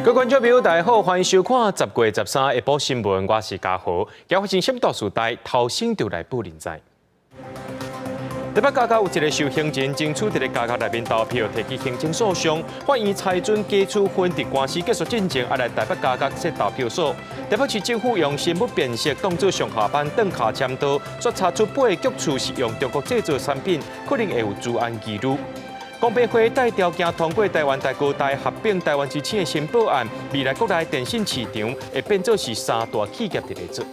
各位觀眾朋友，大家好，歡迎收看10月13下晡新聞，我是嘉豪。今發生什麼大事代，頭先就來報您知。台北加甲有一个受刑人爭取佇咧監獄內面投票，提起行政訴訟，法院裁准假處分佇官司結束進前，愛來台北加甲設投票所。台北市政府用生物辨識當做上下班轉跤簽到，煞查出八个局處是用中國製造產品，可能會有資安疑慮。公平會帶條件通過台灣大哥大合併台灣之星的申報案，未來國內電信市場會變做是三大企業佇咧做。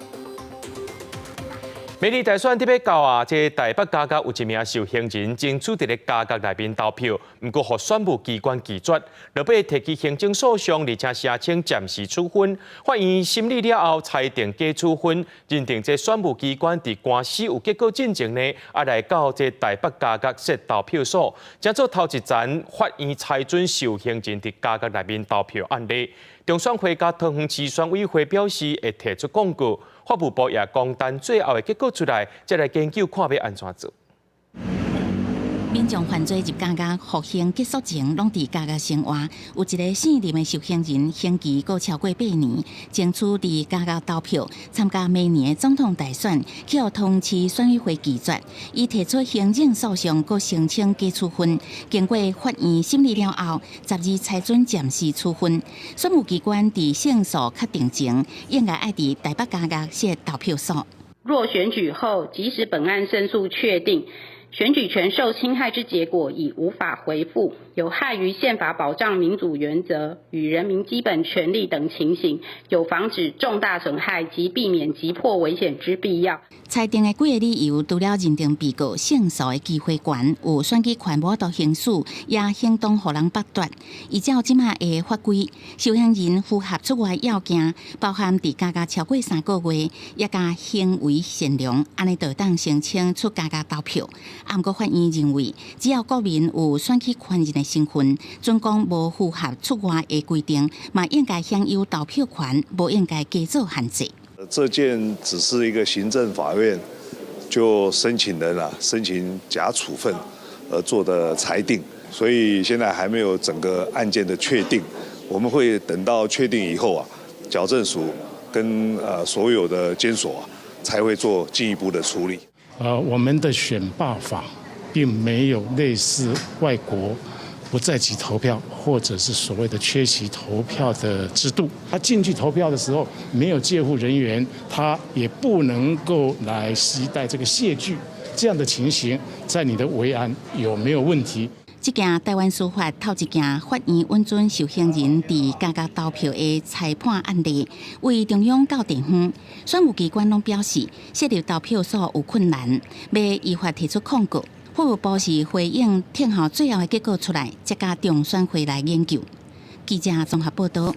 美麗大選佇欲到啊，這台北加甲有一名受刑人爭取佇咧監獄內面投票，毋過予選務機關拒絕，落尾提起行政訴訟，而且聲稱暫時處分。法院審理了後，裁定假處分，認定這選務機關佇官司有結果進前呢，愛來到這台北加甲設投票所，成做頭一層法院裁准受刑人佇監獄內面投票案例。中選會佮桃園市選委會表示會提出抗告，法務部也講等最後的結果出來，再來研究看欲按怎做。民眾犯罪入監獄服刑結束前，攏佇監獄生活。有一个姓林的受刑人，刑期閣超過8年，爭取佇監獄投票，參加明年的總統大選，去予桃園市選委會拒絕。伊提出行政訴訟，閣申請假處分。經過法院審理了後，12裁准暫時處分。選務機關佇勝訴確定前，應該愛佇台北監獄設投票所。若選舉後，即使本案勝訴確定，選舉權受侵害之結果已無法回復，有害於憲法保障民主原則與人民基本權利等情形，有防止重大損害及避免急迫危險之必要。裁定的幾个理由，除了認定被告勝訴的機會懸，有選舉權無法度行使，也相當予人剝奪。依照這馬的法規，受刑人符合出外要件，包含佇監獄超過3個月，也佮行為善良，按呢就會當申請出監獄投票。啊，毋過法院認為，只要國民有選舉權人的身份，準講無符合出外的規定，嘛應該享有投票權，無應該加做限制。這件只是一個行政法院就申請人啊申請假處分而做的裁定，所以現在還沒有整個案件的確定。我們會等到確定以後啊，矯正署跟所有的監所啊，才會做進一步的處理。我們的選罷法並沒有類似外國不在籍投票或者是所謂的缺席投票的制度。他進去投票的時候沒有介護人員，他也不能夠來攜帶這個械具。這樣的情形，在你的維安有沒有問題？這件台灣司法頭一件法院允准受刑人佇監獄投票的裁判案例，為中央到地方選務機關攏表示設立投票所有困難，欲依法提出抗告。法務部是回應，聽候最後的結果出來，才佮中選會來研究。記者綜合報道。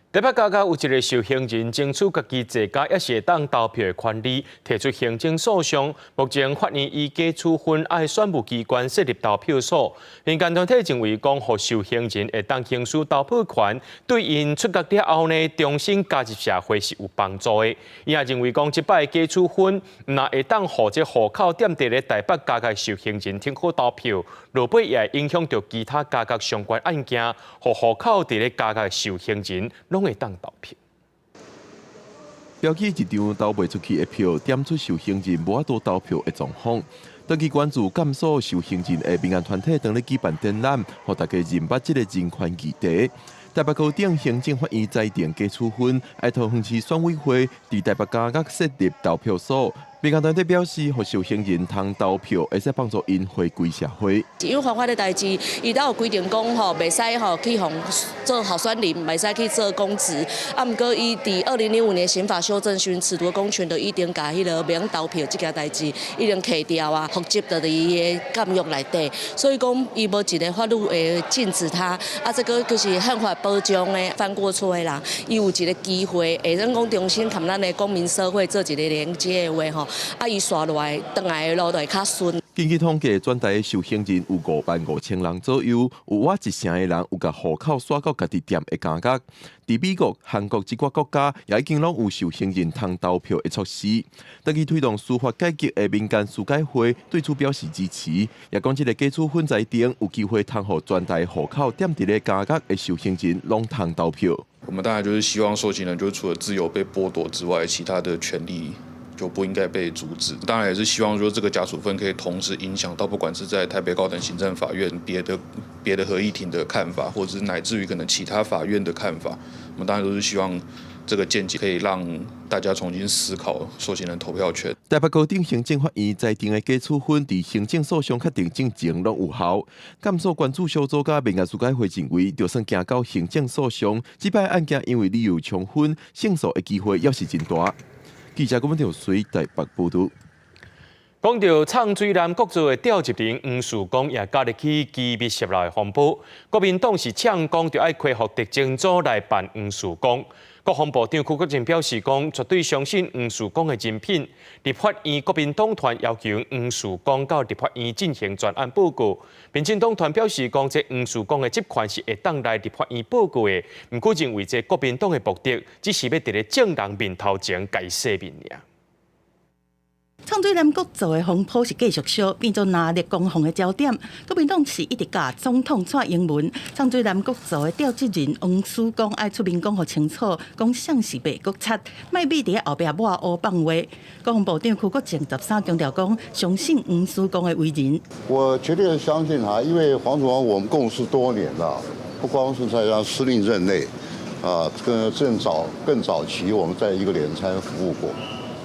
台北加甲有一个受刑人爭取家己坐監猶是會當投票的權利，提出行政訴訟。目前法院以假處分愛選務機關設立投票所。民間團體認為講，予受刑人會當行使投票權，對𪜶出獄了後呢，重新加入社會是有幫助的。伊也認為講，這擺假處分，毋但會當予這戶口踮佇咧台北監獄受刑人挺好投票，落尾也會影響著其他監獄相關案件，予戶口佇咧監獄受刑人攏會當投票。標記一張投袂出去的票，點出受刑人無法度投票的狀況。長期關注監所受刑人的民間團體，當咧舉辦展覽，予大家認捌這个人權議題。台北高等行政法院裁定假處分，愛桃園市選委會佇台北監獄設立投票所。民間團體表示，予受刑人通投票，會使幫助𪜶回歸社會。因為犯法的代誌，伊都有規定講吼，袂使吼去予做候選人，袂使去做公職。啊，毋過伊佇2005年刑法修正時，褫奪公權就已經共彼个袂用投票這件代誌已經去掉啊，服執佇伊的監獄內底，所以講伊無一个法律會禁止他。啊，這个就是憲法保障的犯過錯的人，伊有一个機會，會使講重新佮咱的公民社會做一个連接的話吼。吼，啊伊紲落來轉來的路就會較順。根據統計，全台的受刑人有5萬5千人左右，有倚一成的人有共戶口徙到家己踮的監獄。佇美國、韓國這寡國家，也已經攏有受刑人通投票的措施。長期推動司法改革的民間司改會對此表示支持，也講這个假處分裁定有機會通予全台戶口踮佇咧監獄的受刑人攏通投票。我們當然就是希望受刑人，就除了自由被剝奪之外，其他的權利就不應該被阻止。當然也是希望說，這個假處分可以同時影響到，不管是在台北高等行政法院別的合議庭的看法，或者是乃至於可能其他法院的看法。我們當然都是希望這個見解可以讓大家重新思考受刑人投票權。台北高等行政法院裁定的假處分，佇行政訴訟確定進前攏有效。檢訴關注小組佮民間司改會認為，就算行到行政訴訟，這擺案件因為理由充分，勝訴的機會猶是真大。記者郭文條水台北報導。講到藏水南國造的召集人黃曙光也加入去機密洩漏的風波，國民黨是嗆講著愛恢復特偵組來辦黃曙光。國防部長邱國正表示講，絕對相信黃曙光的人品。立法院國民黨團要求黃曙光到立法院進行專案報告。民進黨團表示講，這黃曙光的職權是會當來立法院報告的，毋過認為這國民黨的目的只是欲佇咧眾人面頭前共伊洗面爾。藏水南國造的風波是繼續燒，變做藍綠攻防的焦點。國民黨是一直共總統蔡英文，藏水南國造的召集人黃曙光愛出面講予清楚，講啥是賣國賊，莫覕佇後壁抹烏放話。國防部長邱國正13強調講，相信黃曙光的為人。我絕對相信他，因為黃曙光我們共事多年了，不光是在他司令任內，啊，更早更早期我們在一個連參服務過。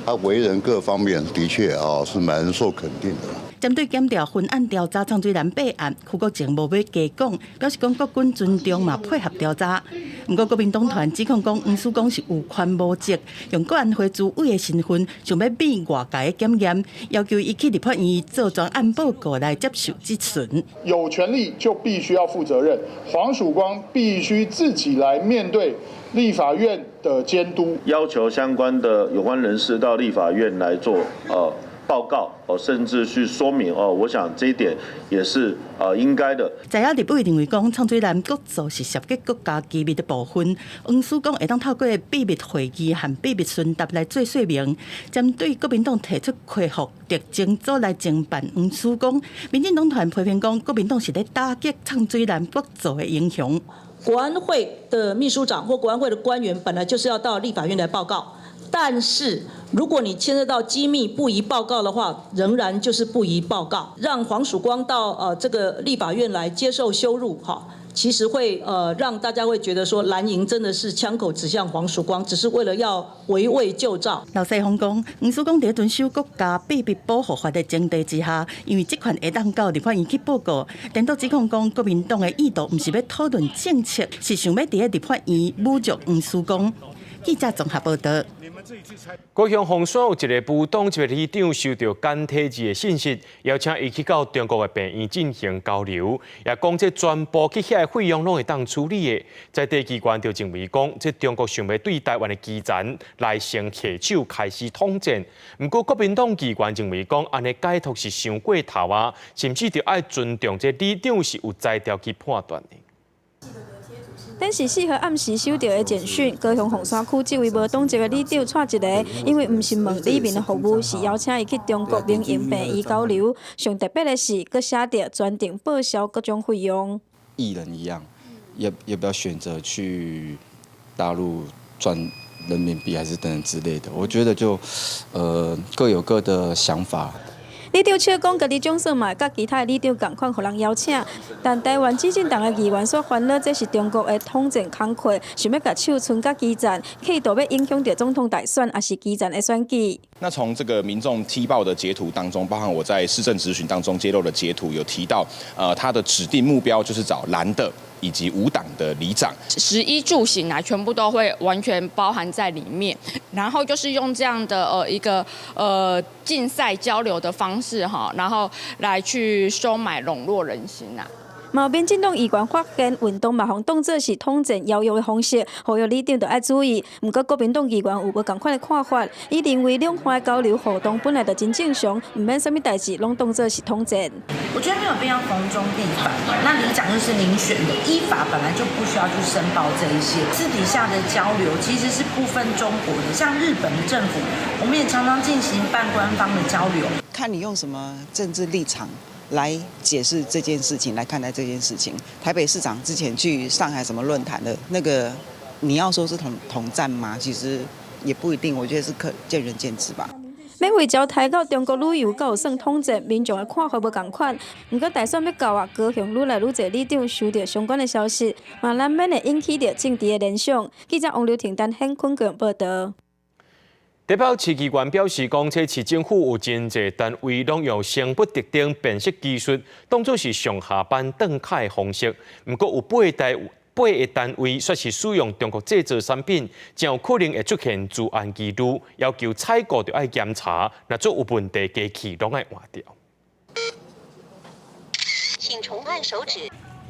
他為人各方面的確啊是蠻受肯定的。針對檢調分案調查藏水南弊案，邱國正無欲加講，表示講國軍尊重嘛配合調查。毋過國民黨團指控講黃曙光是有權無責，用國安會主委的身份，想欲避外界的檢驗，要求伊去立法院做專案報告來接受質詢。有權力就必須要負責任，黃曙光必須自己來面對立法院的監督，要求相關的有關人士到立法院來做報告哦，甚至去說明哦，我想這一點也是應該的。在野立委認為講，藏水南國造是涉及國家機密的部分，黃曙光會當透過秘密會議和秘密詢答來做說明。針對國民黨提出恢復特偵組來偵辦黃曙光，民進黨團批評講，國民黨是咧打擊藏水南國造的英雄。國安會的秘書長或國安會的官員本來就是要到立法院來報告，但是如果你牽涉到機密不宜報告的話，仍然就是不宜報告。讓黃曙光到這個立法院來接受羞辱，哈，其實會讓大家會覺得說藍營真的是槍口指向黃曙光，只是為了要圍魏救趙。劉世鋒講，黃曙光佇遵守國家秘密保護法的前提之下，因為職權會當到立法院去報告，顛倒指控講國民黨的意圖毋是欲討論政策，是想欲佇咧立法院侮辱黃曙光。記者綜合報道。高雄鳳山有一个無黨籍的里長收到簡體字的信息，邀請伊去到中國的病院進行交流，也講這全部去遐的費用攏會當處理的。在地機關就認為講，這中國想欲對台灣的基層來先下手開始統戰。毋過國民黨機關認為講，按呢解讀是傷過頭啊，甚至著愛尊重這里長是有才調去判斷的。頂是4號暗時收到的簡訊，高雄鳳山區這位無黨籍的里長蔡一个，因為毋是問里民的服務，是邀請伊去中國民營病院交流。上特別的是，閣寫著全程報銷各種費用。藝人一樣，要不要選擇去大陸賺人民幣，還是等等之類的？我覺得就，各有各的想法。里長笑講，家己總算嘛，佮其他的里長仝款，予人邀請。但台灣執政黨的議員煞煩惱，這是中國的統戰工具，想欲共手伸佮基層，企圖欲影響著總統大選，抑是基層的選舉。那從這個民眾踢爆的截圖當中，包含我在市政質詢當中揭露的截圖，有提到，他的指定目標就是找藍的以及無黨的里長。食衣住行啊，全部都會完全包含在裡面。然後就是用這樣的一個競賽交流的方式哈，然後來去收買籠絡人心啊。嘛有民進黨議員發現運動嘛，予當做是統戰邀約的方式，呼籲里長著愛注意。毋過國民黨議員有無仝款的看法，伊認為兩岸交流互動本來就真正常，毋免啥物代誌攏當做是統戰。我覺得沒有必要逢中必反。那里長又是民選的，依法本來就不需要去申報這一些。私底下的交流其實是不分中國的，像日本的政府，我們也常常進行半官方的交流。看你用什麼政治立場來解釋這件事情，來看待這件事情。台北市長之前去上海什麼論壇的那個，你要說是統戰嗎？其實也不一定，我覺得是可見仁見智吧。免費招待到中國旅遊，敢有算統戰，民眾的看法無仝款。毋過大選欲到啊，高雄愈來愈濟里長收著相關的消息，嘛難免會引起著政治的聯想。記者王劉婷、陳顯坤報導。台北市議員表示，講這市政府有真濟單位攏用生物特徵辨識技術，當做是上下班轉卡的方式。毋過有八個單位煞是使用中國製造產品，真有可能會出現資安疑慮，要求採購著愛檢查，若做有問題，機器攏愛換掉。請重按手指。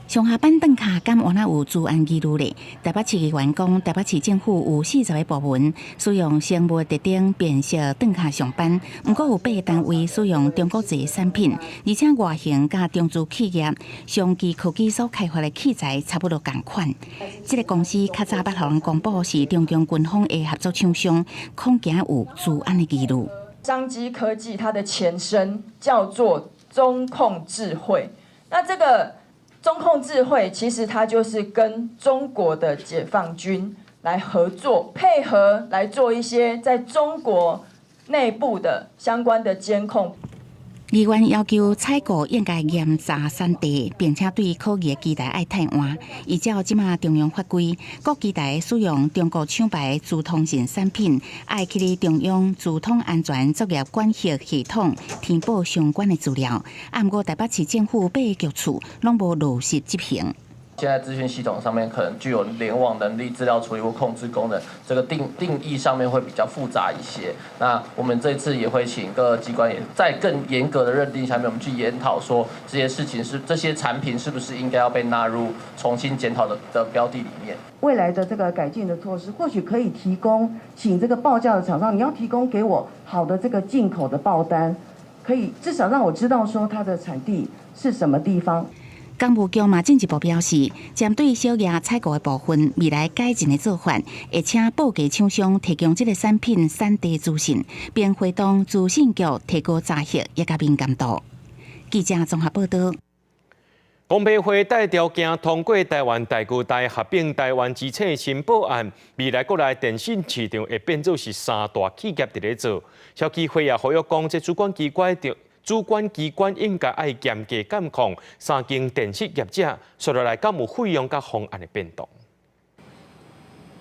上下班轉卡敢有哪有資安疑慮咧？台北市議員講，台北市政府有40個部門使用生物特徵辨識轉卡上班，毋過有八個單位使用中國製產品，而且外形佮中資企業商機科技所開發的器材差不多仝款。這个公司較早捌予人公布是中共軍方的合作廠商，恐驚有資安的疑慮。商機科技它的前身叫做中控智慧，那這個中控智慧其實它就是跟中國的解放軍來合作，配合來做一些在中國內部的相關的監控。議員要求採購應該嚴查產地，並且對可疑的機台愛汰換。依照這馬中央法規，各機台使用中國廠牌資通訊產品，愛去佇中央資通安全作業管轄系統填報相關的資料。啊，毋過台北市政府八个局處攏無落實執行。現在資訊系統上面可能具有聯網能力、資料處理或控制功能，這個定義上面會比較複雜一些。那我們這次也會請各個機關也在更嚴格的認定下面，我們去研討說這些事情是這些產品是不是應該要被納入重新檢討的標的裡面。未來的這個改進的措施，或許可以提供，請這個報價的廠商，你要提供給我好的這個進口的報單，可以至少讓我知道說它的產地是什麼地方。工務局嘛進一步表示，針對小額採購的部分，未來改進的做法，會請報價廠商提供這个產品產地資訊，並會同資訊局提高查核以及敏感度。記者綜合報導。公平會帶條件通過台灣大哥大合併台灣之星申報案，未來國內電信市場會變做是三大企業佇咧做。消基會也呼籲講，這主管機關應該愛嚴格監控三間電信業者，紲落來敢有費用佮方案的變動。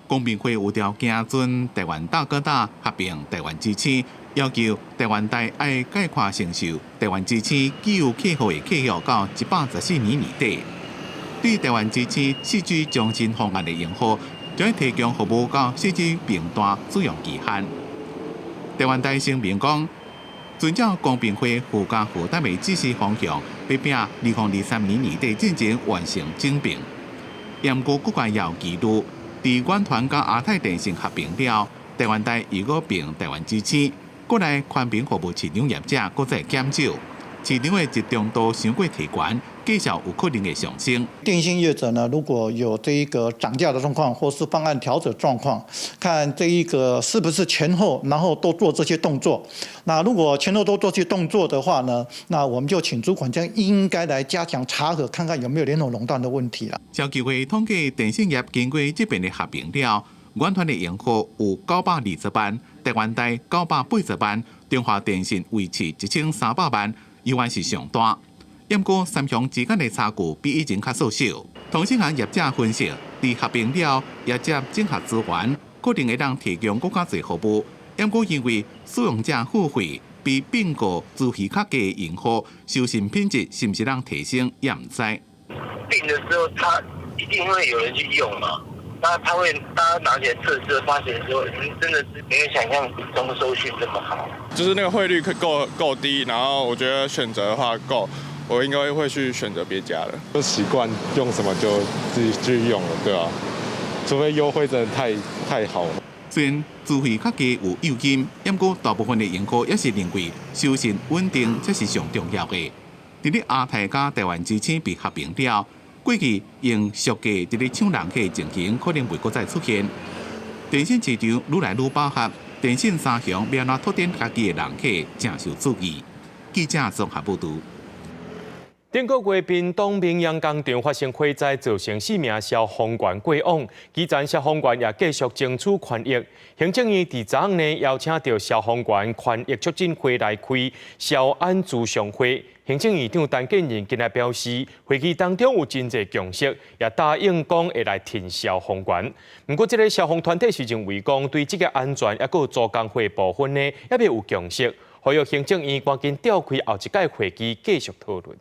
公平會有條件准台灣大哥大合併台灣之星，要求台灣大愛概括承受台灣之星既有客戶的契約到114年年底。對台灣之星4G 終身方案的用戶，將提供服務到4G 頻段使用期限。台灣大聲明講，遵照公平會附加負擔的指示方向，欲拚2023年年底進前完成整併。毋過閣閣有疑慮，佇遠傳佮亞太電信合併了，台灣大又閣併台灣之星，國內寬頻服務市場業者閣再減少，市場的集中度傷過提懸，價數有可能會上升。電信業者呢，如果有這一個漲價的狀況，或是方案調整狀況，看這一個是不是前後，然後都做這些動作。那如果前後都做這些動作的話呢，那我們就請主管將應該來加強查核，看看有沒有聯合壟斷的問題啦。消基會統計電信業經過這遍的合併了，遠傳的用戶有920萬，台灣大980萬，中華電信維持1300萬，依然是上大。毋過三雄之間的差距比以前較縮小。通信行業者分析，佇合併了，業者整合資源，可能會當提供閣較濟服務。毋過因為使用者付費比併購資費較低的用戶，收訊品質是毋是通提升，也毋知。併的時候，他一定會有人去用嘛？那他會，大家拿起來測試，發現說，真的是沒有想象中收訊這麼好。就是那個匯率可夠低，然後我覺得選擇的話夠。我我應該會去選擇別家了。就習慣用什麼就自己去用了，對啊，除非優惠真的太好。雖然資費較低有誘因，毋過大部分的用戶也是認為收訊穩定才是上重要的。佇咧亞太佮台灣之星被合併了，過去用俗價佇咧搶人客的情形可能袂閣再出現。電信市場愈來愈飽和，電信三雄欲按怎拓展家己的人客，誠受注意。記者綜合報導。頂個月屏東明陽工廠發生火災，造成四名消防員過往。基層消防員也繼續爭取權益。行政院佇昨昏呢邀請著消防員權益促進會來開消安諮商會。行政院長陳建仁今日表示，會議當中有真濟共識，也答應講會來挺消防員。毋過，這个消防團體是認為講，對這个安全抑閣有勞工會部分呢，猶未有共識，呼籲行政院趕緊召開後一屆會議繼續討論。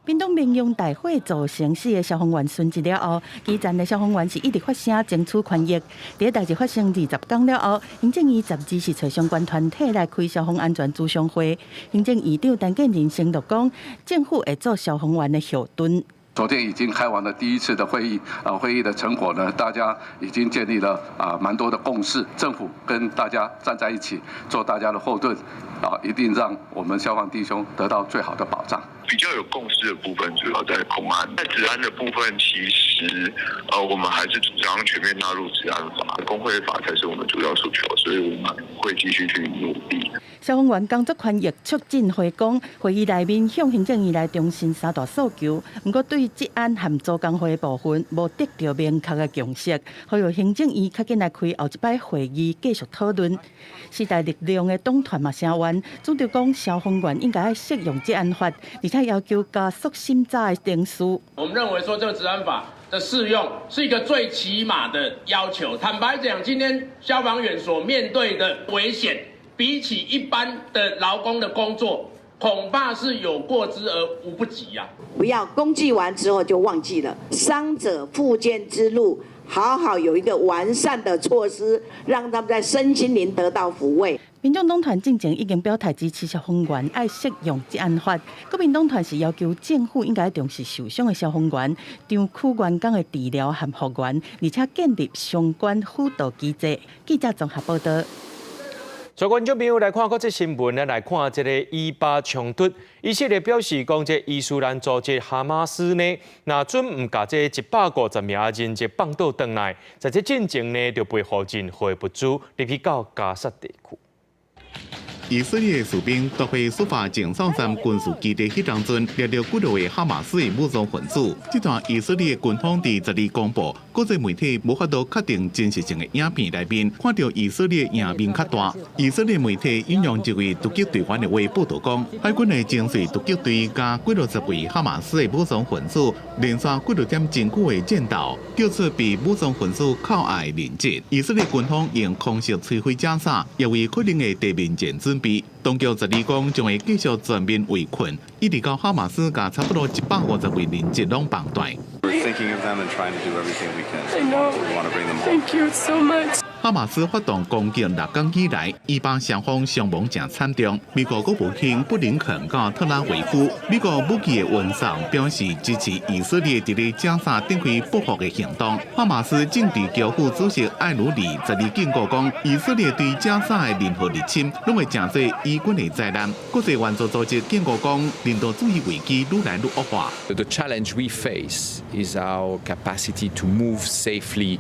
屏東明陽大火造成四个消防員殉職了後，基層的消防員是一直發聲爭取權益。佇代誌發生20工了後，行政院12是揣相關團體來開消防安全諮商會。行政院長陳建仁承諾講，政府會做消防員的後盾。昨天已經開完了第一次的會議，啊，會議的成果呢，大家已經建立了啊，蠻多的共識。政府跟大家站在一起，做大家的後盾，啊，一定讓我們消防弟兄得到最好的保障。比較有共識的部分主要在空安，在職安的部分，其實，我們還是主張全面納入職安法，工會法才是我們主要訴求，所以我們會繼續去努力。消防員工作權益促進會講，會議內面向行政院來重申三大訴求，毋過對職安和勞工會部分無得著明確的共識，呼籲行政院較緊來開後一擺會議繼續討論。時代力量的黨團嘛聲援，主張講消防員應該愛適用職安法，而且要求加速審查的程序。我們認為說這個職安法的適用是一個最起碼的要求。坦白講，今天消防員所面對的危險，比起一般的勞工的工作，恐怕是有過之而無不及呀。不要公祭完之後就忘記了，傷者復健之路，好好有一個完善的措施，讓他們在身心靈得到撫慰。民眾黨團進前已經表態支持消防員愛適用職安法，國民黨團是要求政府應該重視受傷的消防員、長區員工的治療和復原，而且建立相關輔導機制。記者綜合報導。所以觀眾朋友來看國際新聞，咱來看這个以巴衝突。以色列表示講，這伊斯蘭組織哈馬斯呢，若準毋共這150名人質放倒轉來，在這進前呢，就袂予任何物資入去到加薩地區。以色列士兵奪回蘇法前哨站軍事基地彼當陣，掠著幾落个哈馬斯的武裝分子。這段以色列軍方佇12公布，國際媒體無法度確定真實性的影片內面，看著以色列贏面較大。以色列媒體引用一位突擊隊員的話報導講，海軍的精銳突擊隊佮幾落十位哈馬斯的武裝分子連續幾落點真久的戰鬥，救出被武裝分子扣押的人質。以色列軍方用空襲摧毀加沙，也為可能的地面戰準備。當局12講將會繼續全面圍困，一直到哈馬斯共差不多150位人質攏放斷。 We're thinking of them and trying to do everything we can. I know. We want to bring them home. Thank you so much. 哈馬斯發動攻擊六工以來，以巴雙方傷亡誠慘重。美國國務卿布林肯到特拉維夫，美國武器的運送表示支持以色列佇咧加沙展開報復的行動。哈馬斯政治局副主席艾魯里12警告講，以色列對加沙的任何入侵，攏會成做以軍的災難。國際援助組織警告講，人道主義危機愈來愈惡化。 The challenge we face is our capacity to move safely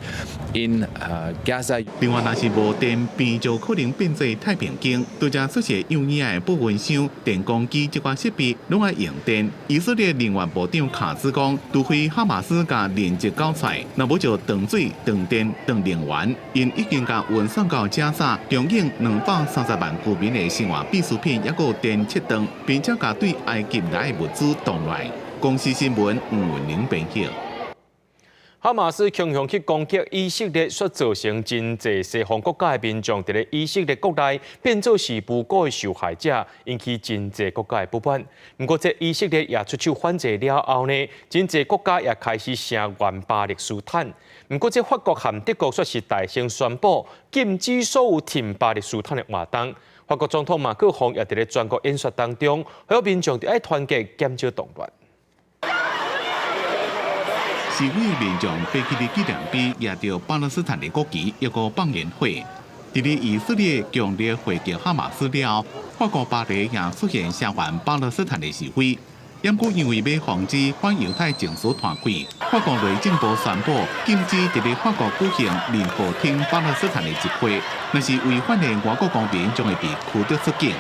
in Gaza. 另外，若是無電，病就可能變做太平間。拄才出現幼兒的保溫箱、電工機這款設備攏愛用電。以色列能源部長卡茲講，除非哈馬斯共人質交出來，若無就斷水、斷電、斷能源。𪜶已經共運送到加沙，供應230萬居民的生活必需品，抑閣有電切斷，並且共對埃及來的物資擋來。公視新聞吳文玲編輯。哈馬斯強行去攻擊以色列，所造成真濟西方國家的民眾佇咧以色列國內變做是無辜的受害者，引起真濟國家的不滿。毋過，這以色列也出手反制了後呢，真濟國家也開始聲援巴勒斯坦。毋過，這法國和德國卻是大聲宣布禁止所有挺巴勒斯坦的活動。法國總統馬克宏也佇咧全國演說當中，呼籲民眾著愛團結，減少動亂。示威的民眾爬起的紀念碑，舉著巴勒斯坦的國旗，抑閣放煙火。佇咧以色列強烈回擊哈馬斯了後，法國巴黎也出現聲援巴勒斯坦的示威。毋過因為欲防止反猶太情緒湠開，法國內政部宣布禁止佇咧法國舉行任何挺巴勒斯坦的集會，若是違反的外國公民將會被驅逐出境。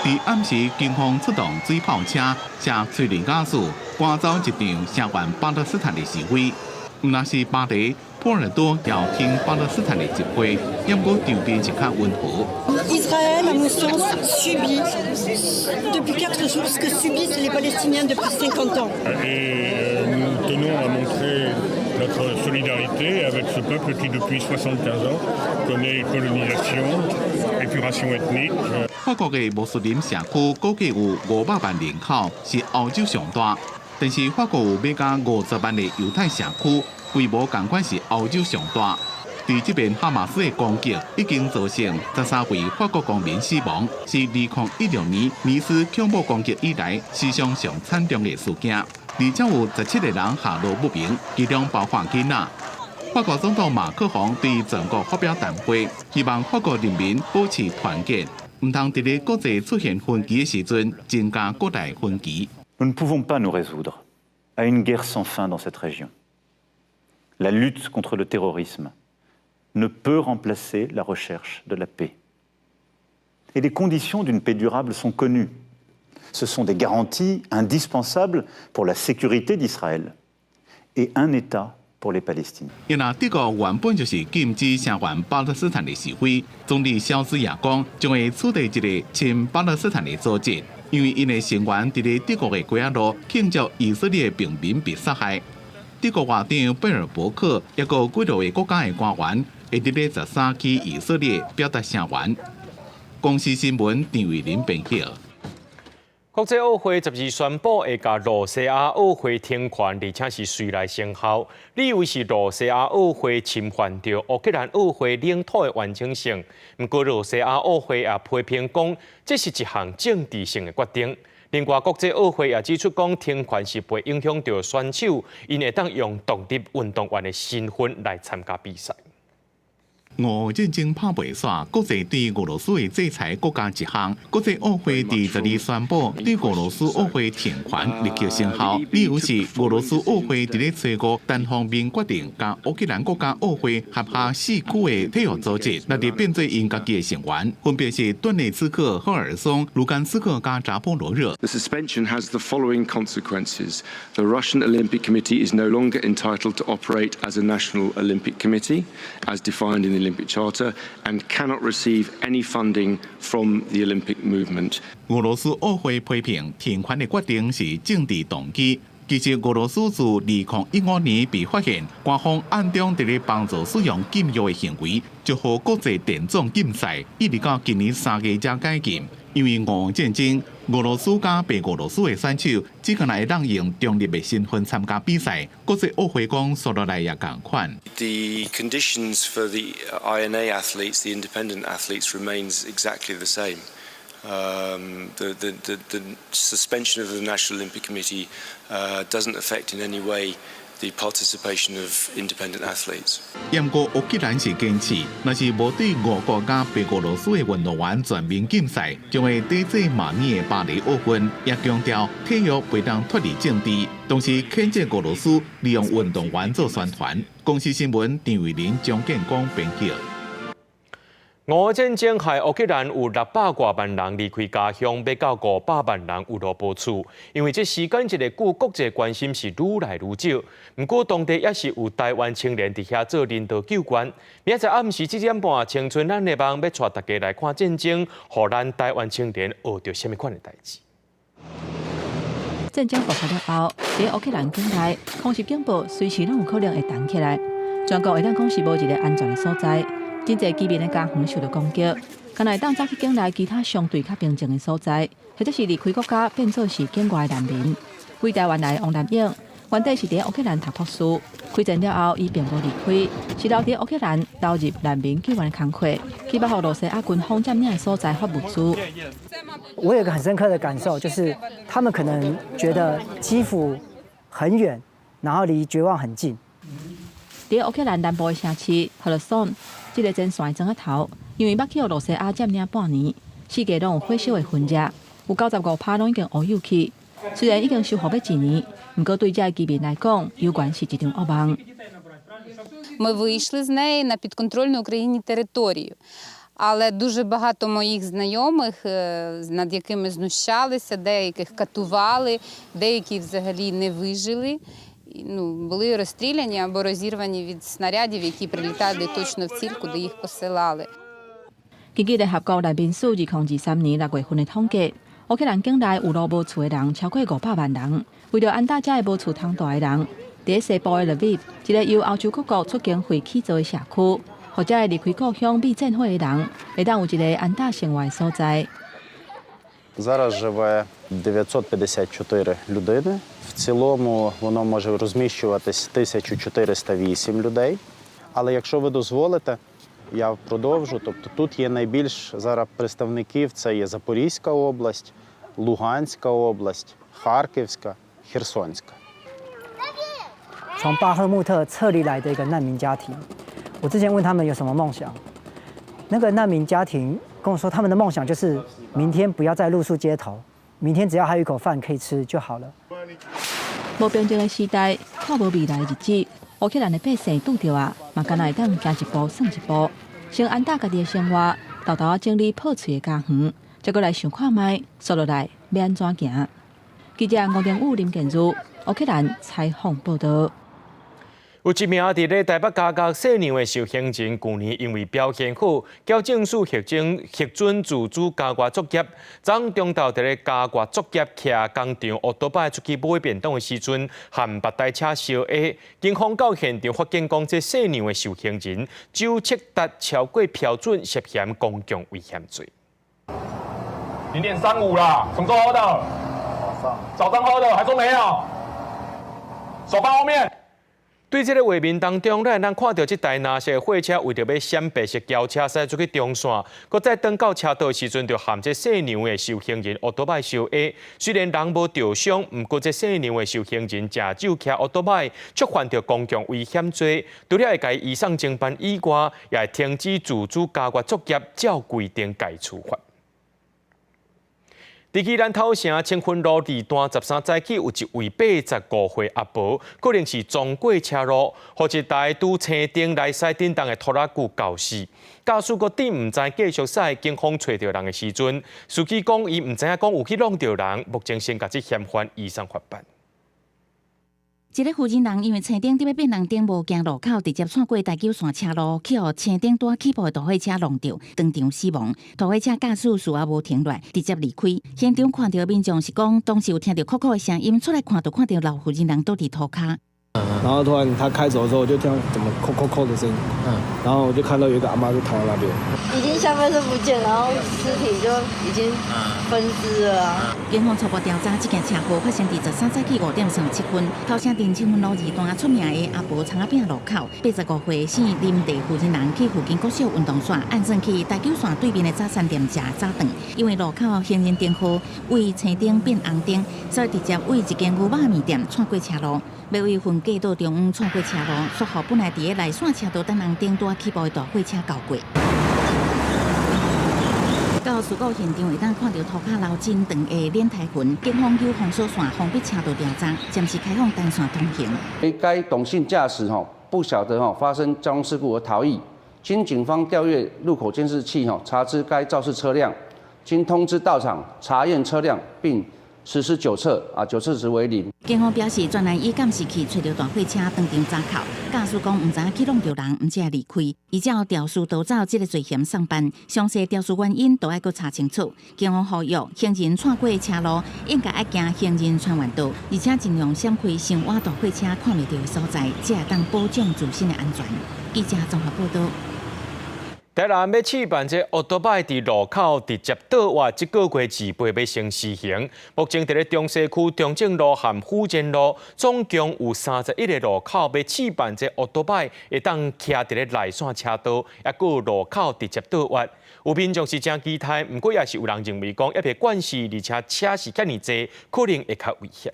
佇暗時，警方出動水炮車、射催淚瓦斯，趕走一場聲援巴勒斯坦的示威。毋但是巴黎、波爾多也有挺巴勒斯坦的集會，毋過場面是較溫和。 Israël, à mon sens, subit depuis 4 jours ce que subissent les Palestiniens depuis 50 ans. Et nous tenons à montrer notre solidarité avec ce peuple qui, depuis 75 ans, connaît colonisation, épuration ethnique. 法國的穆斯林社區估計有500萬人口，是歐洲上大。但是法國有欲加50萬的猶太社區，規模仝款是歐洲上大。佇這邊哈馬斯的攻擊已經造成13位法國公民死亡，是2016年尼斯恐怖攻擊以來史上上慘重的事件。而且有17個人下落不明，其中包括囡仔。法國總統馬克宏對全國發表談話，希望法國人民保持團結，毋通佇咧國際出現分歧的時陣增加國內分歧。 Nous ne pouvons pas nous résoudre à une guerre sans fin dans cette région. La lutte contre le terrorisme ne peut remplacer la recherche de la paix. Et les conditions d'une paix durable sont connues. Ce sont des garanties indispensables pour la sécurité d'Israël et un État pour les Palestiniens. 因為德國原本就是禁止聲援巴勒斯坦的示威，總理蕭茲也講將會組織一个親巴勒斯坦的組織，因為𪜶的成員佇咧德國的街仔路慶祝以色列平民被殺害。德國外長貝爾伯克抑閣幾落個國家的官員會佇咧13去以色列表達聲援。公視新聞張偉林編譯。國際奧會12宣布會共露西亞奧會停權，而且是隨來生效。理由是露西亞奧會侵犯著烏克蘭奧會領土的完整性。毋過露西亞奧會也批評講，這是一項政治性的決定。另外，國際奧會也指出講，停權是袂影響著選手，𪜶會當用獨立運動員的身份來參加比賽。俄烏戰爭拍袂煞，國際對俄羅斯的制裁閣加一項。國際奧會佇12宣布對俄羅斯奧會停權立刻生效，理由是俄羅斯奧會佇咧初五單方面決定共烏克蘭國家奧會轄下四區的體育組織，納入變做𪜶家己的成員，分別是頓涅茨克、赫爾松、盧甘斯克佮扎波羅熱。 The suspension has the following consequences: The Russian Olympic Committee is no longer entitled to operate as a national Olympic Committee, as defined in the Olympic Charter, and cannot receive any funding from the Olympic movement. 俄羅斯奧會批評停權的決定是政治動機。其實俄羅斯自2015年被發現，官方暗中佇咧幫助使用禁藥的行為，就予國際田總禁賽，一直到今年3月才解禁。因為俄烏戰爭，俄羅斯佮白俄羅斯的選手只可能會當用中立的身份參加比賽。國際奧會講，紲落來也仝款。 The conditions for the INA athletes, the independent athletes, remains exactly the same. The suspension of the National Olympic Committee doesn't affect in any way the participation of independent athletes. 毋過烏克蘭是堅持，若是無對俄國佮白俄羅斯的運動員全面禁賽，將會抵制明年的巴黎奧運。也強調體育袂當脫離政治，同時譴責俄羅斯利用運動員做宣傳。公視新聞張偉林、張建光編輯。俄烏戰爭害烏克蘭有600外萬人離開家鄉，欲到500萬人有路無厝。因為這時間一个久，國際關心是愈來愈少。毋過當地也是有台灣青年佇遐做人道救援。明仔載暗時7點半，青春咱的夢欲帶大家來看戰爭，予咱台灣青年學著啥物款的代誌。戰爭爆發了後，佇烏克蘭境內，空襲警報隨時攏有可能會彈起來，全國會當講是無一个安全的所在。真濟居民的家園受著攻擊，敢若會當走去境內其他相對較平靜的所在，或者是離開國家變做是境外難民。對台灣來的王南英，原底是佇烏克蘭讀博士，開戰了後，伊並無離開，是留佇烏克蘭投入難民救援的工課，去予羅西亞軍方佔領的所在發物資。我有一個很深刻的感受，就是他們可能覺得基輔很遠，然後離絕望很近。佇烏克蘭南部的城市赫爾松，這个前線的莊仔頭，因為捌去予羅西亞佔領半年，四界攏有火燒的痕跡，有95%攏已經烏有去。雖然已經修復欲一年，毋過對這个居民來講，猶原是一場噩夢。 Ми вийшли з неї на підконтрольну Україні територію. Але дуже багато моїх знайомих, над якими знущалися, деяких катували, деякі взагалі не вижили. Ну, були розстріляні або розірвані від снарядів, які прилітали точно в ціль, куди їх посилали. 根據聯合國難民署2023年6月份的統計，烏克蘭境內有路無厝的人超過500萬人。為著安搭這个無厝通蹛的人，佇西部的 Lviv，一个由歐洲各國出經費起造的社區，予這个離開故鄉避戰火的人，會當有一个安搭生活的所在。 Зараз живе 954 людини. В цілому воно може розміщуватись 1408 людей. Але якщо ви дозволите, я продовжу. Тобто тут є найбільш зараз представників: це є Запорізька область, Луганська область, Харківська, Херсонська. 從巴赫穆特撤離來的一個難民家庭，我之前問他們有什麼夢想，那個難民家庭跟我說，他們的夢想就是明天不要再露宿街頭，明天只要還有一口飯可以吃就好了。無平靜的時代，看無未來的日子，烏克蘭的百姓拄著啊，嘛敢若會當行一步算一步，先安搭家己的生活，沓沓仔整理破碎的家園，再閣來想看覓，紲落來欲按怎行？記者吳定武、林建儒，烏克蘭採訪報導。有一名佇咧台北加工細娘的受刑人，舊年因為表現好，矯正署核准自主加外作業。昨中晝佇咧加外作業，徛工廠烏多擺出去買便當的時陣，和別台車相挨。警方到現場發現，講這細娘的受刑人酒測達超過標準，涉嫌公共危險罪。0.35啦，什麼時候喝的？早上。早上喝的，還說沒有？手放後面。對這个畫面當中，咱會當看著這台藍色的貨車為著欲閃白色轎車，駛出去中線，閣再轉到車道的時陣，就和這細娘的受刑人烏多擺相挨。雖然人無著傷，毋過這細娘的受刑人食酒騎烏多擺，觸犯著公共危險罪，除了會共移送偵辦以外，也會停止自主加外作業，照規定共處罰。佇宜蘭頭城清芬路二段13早起，有一位85歲阿婆，可能是撞過車路，予一台拄青燈來駛振動的拖拉機絞死。駕駛閣佇毋知繼續駛，警方揣著人的時陣，司機講伊毋知影講有去挵著人，目前先共這嫌犯移送法辦。一个婦人人因為青燈佇欲變紅燈無行路口，直接竄過台九線車路，去予青燈拄起步的大貨車挵著，當場死亡。大貨車駕駛事後無停落來，直接離開。現場看著民眾是講，當時有聽著叩叩的聲音，出來看就看著老婦人人倒佇塗跤。然後突然他開走的時候，我就聽到怎麼叩叩叩的聲音，然後我就看到有一個阿媽就躺在那邊，已經下半身不見，然後屍體就已經分屍了啊。警方初步調查，這件車禍發生佇13早起5點37分，頭城鎮清芬路二段出名的阿婆蔥仔餅路口，85歲姓林地婦人人去附近國小運動線，按算去台九線對面的早餐店食早頓，因為路口行人燈號為青燈變紅燈，所以直接為一間牛肉麵店竄過車路。欲為分隔島中央竄過車路，煞予本來佇咧內線車道等紅燈拄仔起步的大貨車絞過。到事故現場會當看著塗跤留真長的輪胎痕，警方有封鎖線封閉車道調查，暫時開放單線通行。該董姓駕駛吼不曉得吼發生交通事故而逃逸，經警方調閱路口監視器吼查知該肇事車輛，經通知到場查驗車輛並實施酒測啊，酒測值為零。警方表示，專案以監視器揣著大貨車當場查扣，駕駛講毋知影去挵著人，毋才離開。依照肇事逃走這个罪嫌送辦，詳細肇事原因都愛閣查清楚。警方呼籲行人竄過車路應該愛行行人穿越道，而且盡量閃開傷倚大貨車看袂著的所在，才會當保障自身的安全。記者綜合報導。台南欲試辦這歐多擺佇路口直接倒彎，這個月28欲先施行。目前佇咧中西區中正路和府前路，總共有31個路口欲試辦這歐多擺會當徛佇咧內線車道，抑閣有路口直接倒彎。有民眾是誠期待，毋過也是有人認為講，猶未慣勢，而且車是遮爾濟，可能會較危險。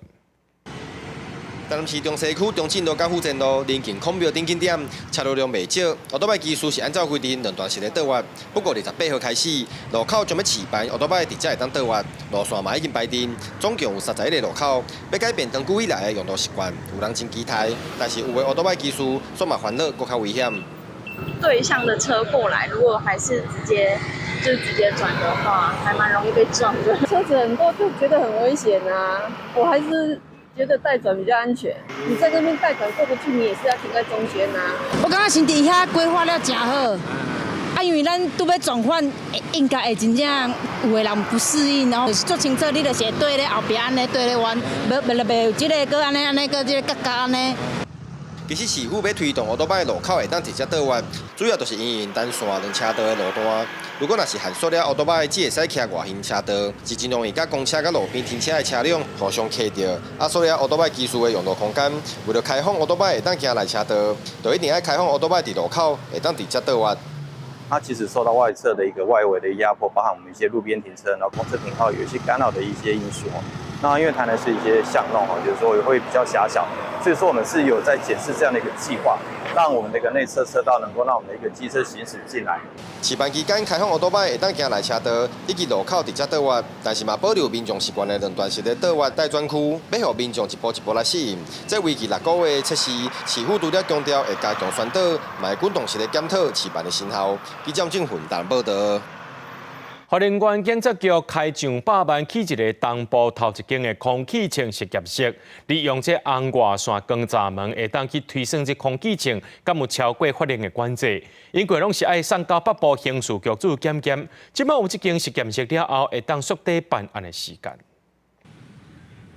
台南市中西區中正路佮府前路鄰近孔廟頂景點，車流量袂少。歐多擺技術是按照規定兩段式的倒彎，不過28號開始，路口將欲試辦歐多擺直接會當倒彎，路線嘛已經排定，總共有31個路口。欲改變長久以來的用路習慣，有人真期待，但是有的歐多擺技術煞嘛煩惱，閣較危險。對向的車過來，如果還是直接就直接轉的話，還蠻容易被撞的。車子很多就覺得很危險啊，我還是覺得帶轉比較安全。你在這邊帶轉過不去，你也是要停在中間啊。我感覺是佇遐規劃了誠好，啊，因為咱拄欲轉換，應該會真正有的人不適應，然後足清楚，你就是會對咧後壁按呢對咧彎，無袂袂有這個閣按呢按呢閣這個角角按呢。其實市府欲推動歐多擺路口會當直接倒彎，主要就是因應單線兩車道的路段。如果若是限縮了歐多擺只會使騎外行車道，是真容易佮公車佮路邊停車的車輛互相卡著。啊，所以歐多擺技術的用路空間，為著開放歐多擺會當行內車道，就一定愛開放歐多擺佇路口會當直接倒彎。它其實受到外側的一個外圍的壓迫，包含我們一些路邊停車，然後公車停靠有一些干擾的一些因素。那因為台南是一些巷弄哈，就是說會比較狹小，所以說我們是有在檢視這樣的一個計劃，讓我們的一個內側車道能夠讓我們的一個機車行駛進來。試辦期間開放歐多擺會當行內車道，以及路口直接倒彎，但是嘛保留民眾習慣的兩段式的倒彎待轉區，欲予民眾一步一步來適應。這為期6個月的測試，市府除了強調會加強宣導，嘛會滾動式的檢討試辦的成效。記者鄭雲台報導。花蓮縣警察局開上百萬起一個東部頭一間的空氣槍實驗室，利用這紅外線光閘門，會當去推算這空氣槍敢有超過法令的管制。𪜶過攏是愛送到北部刑事局做檢驗。這擺有這間實驗室了後，會當縮短辦案的時間。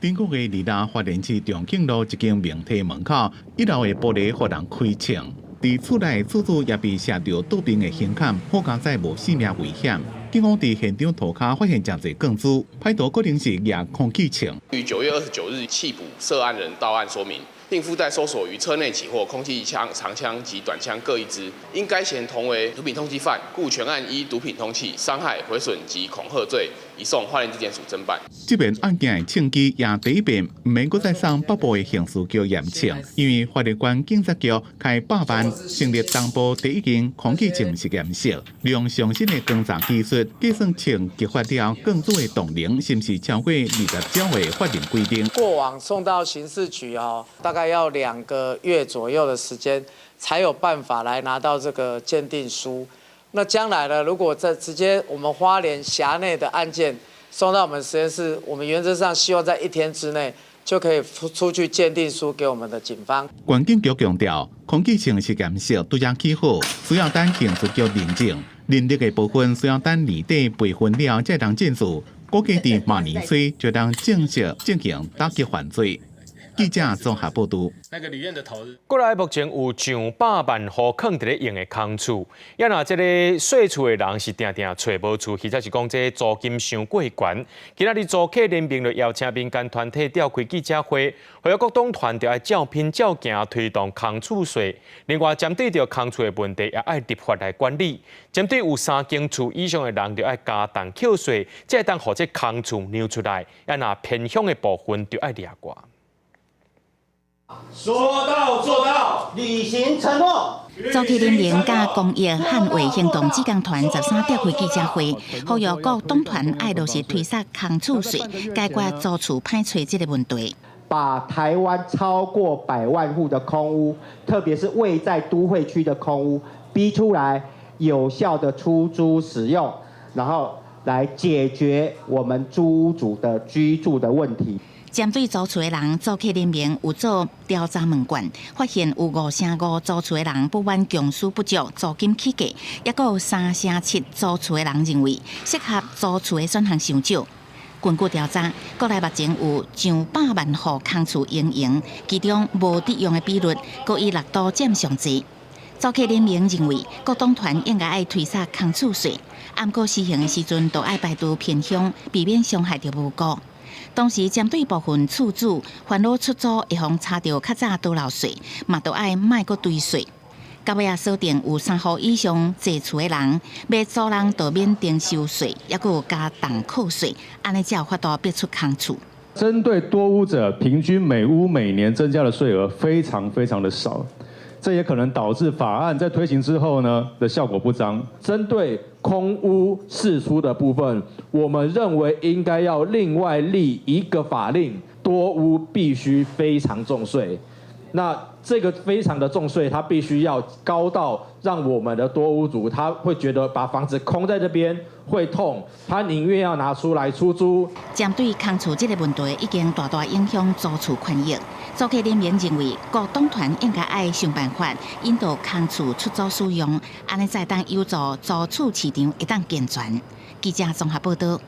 頂個月2日，花蓮市長景路一間明體門口，一樓的玻璃予人開槍，佇厝內厝主也被射著倒爿的胸坎，好佳哉無性命危險。警方佇現場塗跤發現誠濟鋼珠，歹徒可能是舉空氣槍。於9月29日緝捕涉案人到案說明，並附帶搜索於車內起獲空氣槍、長槍及短槍各一支，因該嫌同為毒品通緝犯，故全案依毒品通緝、傷害、毀損及恐嚇罪，移送花蓮地檢署偵辦。這遍案件的槍支也第一遍毋免閣再送北部的刑事局驗槍，因為花蓮縣警察局開百萬成立東部第一間空氣槍實驗室，利用上新的光閘技術計算槍擊發了鋼珠的動能，是毋是超過20兆的法令規定？過往送到刑事局哦，大概要2個月左右的時間，才有辦法來拿到這個鑑定書。那將來呢，如果這直接我們花蓮轄內的案件送到我們實驗室，我們原則上希望在一天之內就可以出具鑑定書給我們的警方。縣警局強調，空氣槍實驗室拄才起好，需要等刑事局認證，人力的部分需要等年底培訓了才通進駐，估計佇明年初就通正式進行打擊犯罪。記者綜合報導。過來目前有上百萬戶囥佇咧用的空厝，啊若這個稅厝的人是定定揣無厝，或者是講這租金傷過懸。今仔日租客聯盟就邀請民間團體召開記者會，呼籲各黨團著愛照拼照行推動空厝稅。另外，針對著空厝的問題，也愛立法來管理。針對有三間厝以上的人，著愛加重扣稅，才會當予這空厝讓出來。啊若偏鄉的部分，著愛掠掛。說到做到，履行承諾。租客聯盟佮公益捍衛行動志工團13召開記者會，呼籲各黨團愛落實推捒空厝稅，解決租厝歹揣這個問題。把台灣超過百萬戶的空屋，特別是位在都會區的空屋，逼出來有效的出租使用，然後來解決我們租屋主的居住的問題。針對租厝的人，租客聯盟有做調查問卷，發現有5成5租厝的人不滿強勢不足、租金起價，抑閣有3成7租厝的人認為適合租厝的選項傷少。根據調查，國內目前有上百萬戶空厝營運，其中無得用的比率，閣以六都佔上濟。租客聯盟認為，各黨團應該愛推捒空厝稅，毋過施行的時陣，都愛排除偏鄉，避免傷害著無辜。同時，針對部分厝主煩惱出租會予查著較早多漏稅，嘛都愛莫閣追稅。到尾仔鎖定有三戶以上濟厝的人，欲租人就免徵收稅，抑閣有加重課稅，按呢才有法度逼出空厝。針對多屋者，平均每屋每年增加的稅額非常非常的少，這也可能導致法案在推行之後呢的效果不彰。針對空屋釋出的部分，我們認為應該要另外立一個法令，多屋必須非常重稅。那這個非常的重稅，它必須要高到讓我們的多屋主他會覺得把房子空在這邊會痛，他寧願要拿出來出租。針對空厝這個問題，已經大大影響租厝權益。租客聯盟認為，各黨團應該愛想辦法引導空厝出租使用，按呢才會當有助租厝市場會當健全。記者綜合報道。